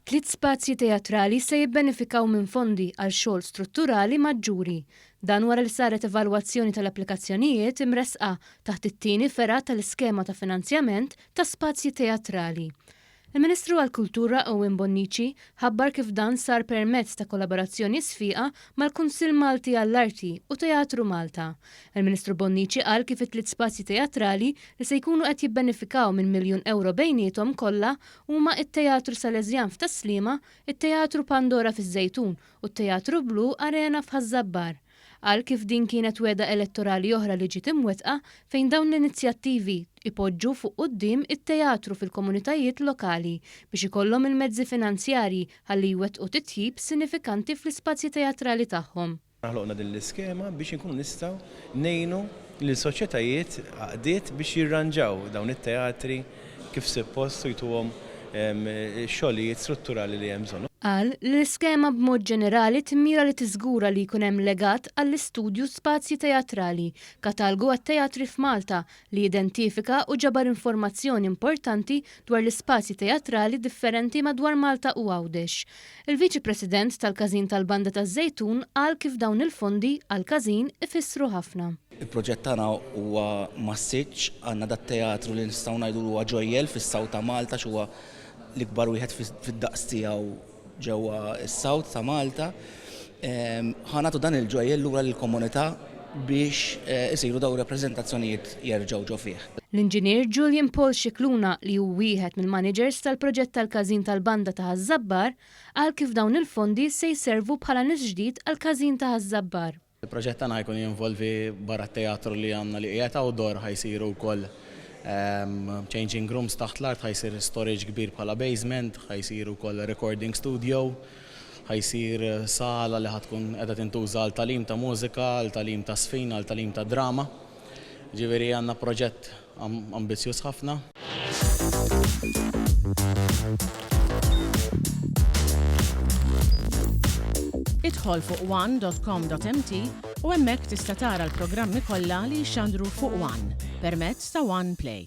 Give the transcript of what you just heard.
Tliet spazji teatrali se jibbenefikaw minn fondi għal xogħol strutturali maġġuri. Dan wara li saret evalwazzjoni tal-applikazzjonijiet imressqa taħt it-tieni fergħa tal-iskema ta' finanzjament ta' spazji teatrali. Il-Ministru għall-Kultura Owen Bonnici ħabbar kif dan sar permezz ta' kollaborazzjoni sfiqa mal-Kunsill Malti għall-Arti u Teatru Malta. Il-Ministru Bonnici qal kif it-tliet spazji teatrali li se jkunu qed jibbenefikaw minn miljun ewro bejniethom kollha huma t-Teatru Salesjan f'Tas-Sliema, it-Teatru Pandora fiż-Żejtun u t-Teatru Blu Arena f'Ħaż-Żabbar. Qal kif din kienet wegħda elettorali oħra li ġiet imwettqa fejn dawn l-inizjattivi jpoġġu fuq quddiem it-teatru fil-komunitajiet lokali biex ikollhom il-mezzi finanzjarji ħalli jwettqu titjib sinifikanti fl-ispazji teatrali tagħhom. Ħloqna din l-iskema biex inkunu nistgħu ngħinu lil soċjetajiet, għaqdiet biex jirranġaw dawn it-teatri kif suppost u jtuhom ix-xogħlijiet strutturali li hemm bżonn. Qal li l-iskema b'mod ġenerali timmira li tiżgura li jkun hemm legat għall-istudju spazji teatrali, katalgu għat-teatri f'Malta li jidentifika u ġabar informazzjoni importanti dwar l-ispazji teatrali differenti madwar Malta u Għawdex. Il-Viċi President tal-Każin tal-Banda taż-Żejtun qal kif dawn il-fondi għall-każin ifissru ħafna. Il-proġett tagħna huwa massiċċ, għandna dat-teatru li nistgħu ngħidu li huwa ġojjell fis-South ta' Malta għax huwa l-ikbar wieħed fid-daqs tiegħu ġewwa s-South ta' Malta. Ħa nagħtu dan il-ġojjell lura lill-komunità biex isiru dawn ir-rappreżentazzjonijiet jerġgħu ġo fih. L-Inġinier Julian Paul Scicluna li hu wieħed mill-maniġers tal-proġett tal-każin tal-banda ta' Ħaż-Żabbar qal kif dawn il-fondi se jservu bħala nifs ġdid għall-każin ta' Ħaż-Żabbar. Il-proġett tagħna ħa jkun jinvolvi barra t-teatru li għandna li qiegħed outdoor ħa jsiru wkoll changing rooms taħt l-art, ħa jsir storage kbir bħala basement, ħa jsir ukoll recording studio, ħa jsir sala li ħa tkun qiegħda tintuża għal tagħlim ta' mużika, għal tagħlim ta' żfin, għal tagħlim ta' drama. Ġifieri għandna proġett ambizzjuż ħafna. Idħol fuq one dot com dot mt u hemmhekk tista' tara l-programmi kollha li jixxandru fuq one permezz ta' One Play.